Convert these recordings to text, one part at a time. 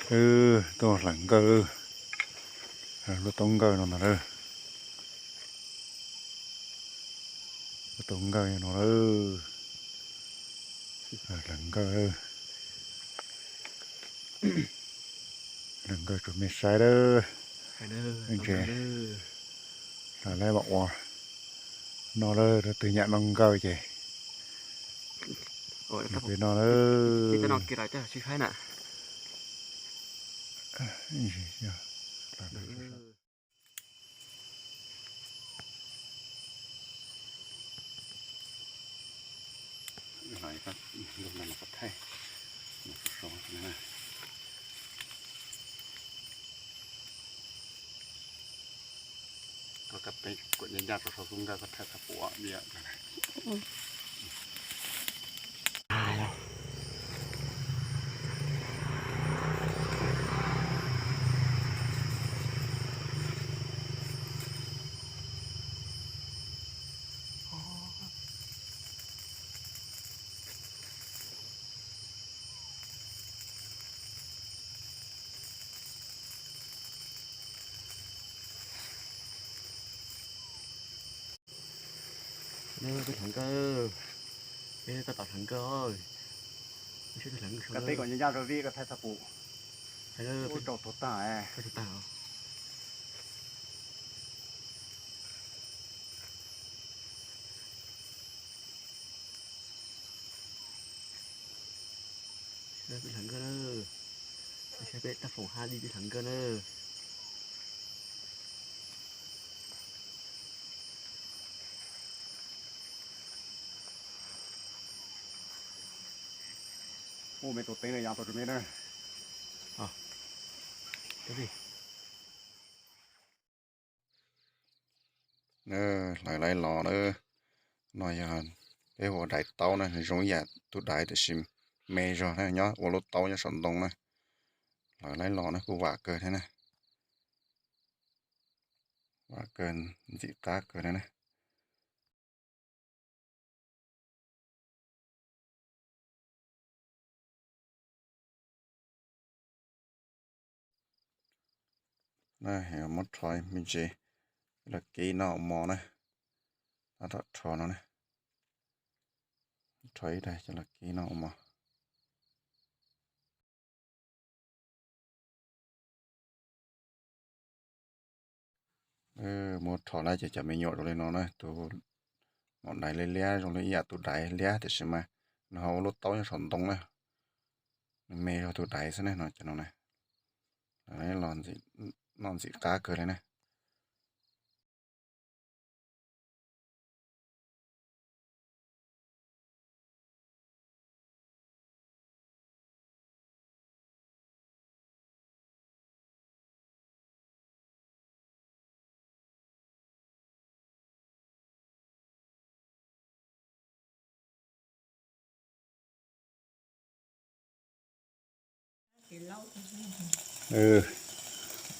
Wb tuaj hlawv nkawj, lub taub nkawj no ntag. Lub taub nkawj no, hlawv nkawj, hlawv nkawj rau mej saib lawm. Ntses, hlawv lawm mam ua. No lawm, leej twg nyiam noj nkawj ces peb noj lawm. Koj peb kuam ncaj ncaj rau saum xub nkawj koj thaij txhaj pum diam. Peb hlawv nkawj, peb tab tom hlawv nkawj. Koj teb kom ncaj ncaj rau vij koj thaij txhaj pum. Ub, rau tuag tag. Peb hlawv nkawj na, saib peb tab foom hab li peb hlawv nkawj na. Ub, me tus teeb no ya tau rau me na. Hlawv lawm los na. No yog peb ua daiv taub na, zoo ib yam tus daiv tiam sis me zog na, nyob ua lub taub nyob saum ntoo na. Hlawv lawm los na, kuj vam kawg thiab na. Vam kawg, ntxim qab kawg na. Muab rho me ntsis los kib noj ua mov na. Tab tom rho no na. Rho ib daig coj los kib noj ua mov. Muab rho lawm ces cov me nyuam zoo li no na, tus maum daiv liab liab zoo li ib yam tus daiv liab tiam sis mas nws ho ua lub taub nyob saum ntoo na. Nws me zog tus daiv xwb ne, no cov no na. Los noj ntxim qab kawg li na.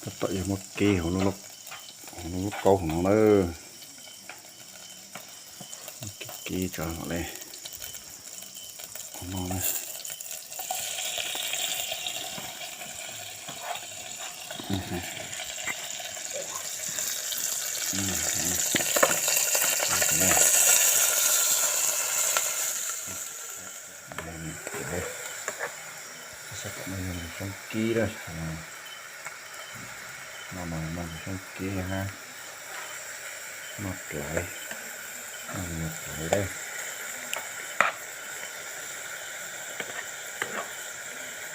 Tab tom yuav muab kib hauv lub kaub hauv no na. Kib tso li no na. Sab tom no yog ntxim xyoob kib na. No mas noj ntxim xyoob kib hab noj dlawv, noj me nyuam dlawv lawm.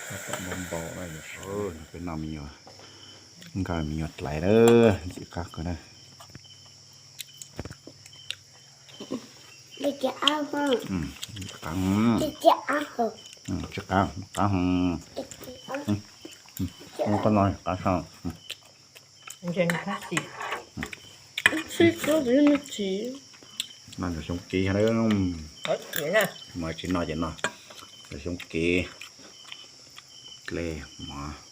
Tab tom npau npau na, peb noj me nyuam, nkaus me nyuam dlawv lawm, ntxim qab kawg na. Tsis qab, qab, qab no qab. Noj ntxim xyoob kib, mas tsis noj ces noj ntxim xyoob kib, dlej mov.